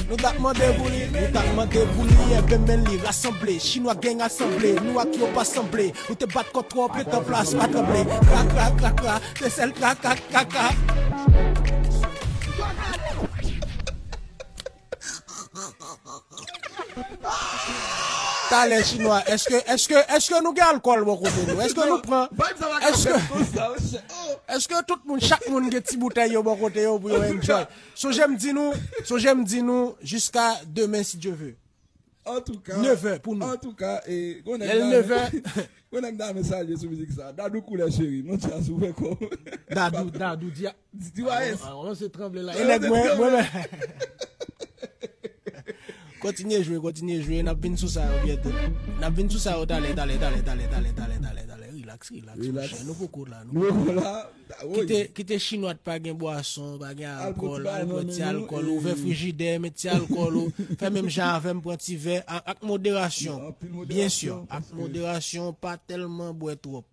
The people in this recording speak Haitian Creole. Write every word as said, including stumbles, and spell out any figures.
Nou t ap mande pou li, nou t ap mande pou li, enben men li rasanble. Chinwa gang asanble, nou ak yo pa sanble. Nou te bat kò twòp, yo t an plas pa tranble. Kra, kra, kra, kra, se sèl kra, kra, kra, kra. Talè chinwa, èske, èske, èske nou gen alkòl bò kote nou? Èske nou pran, èske, èske tout moun, chak moun gen ti boutèy yo bò kote yo pou yo enjoy? Sonje m di nou, sonje m di nou, jiska demen si Dye ve. Antouka, Neuf heures pou nou. Antouka, e, gon nèg Lè l nan- neuf heures. Gon nèg nan men salye sou mizik sa. Dadou koulè cheri, mwen chans ouvè kò. Dadou, Dadou, di a. Di wa es. Ah, on se tranble la. E nèg mwen, mwen men. Kontinye jwe, kontinye jwe. N ap vin sou sa yo byento. N ap vin sou sa yo talè, talè, talè, talè, talè, talè, talè, talè. Relax, relax, Relax. Monchè. Nou poko la. Nou Nou poko poko la. la. Kite, kite chinwa pa gen bwason, pa gen alkòl, al pran ti alkòl, ouvè frijidè, met ti alkòl ou, fè menm jan avè m, pran ti vè, a- ak moderasyon. Byen si, ak moderasyon, pa tèlman bwè twòp.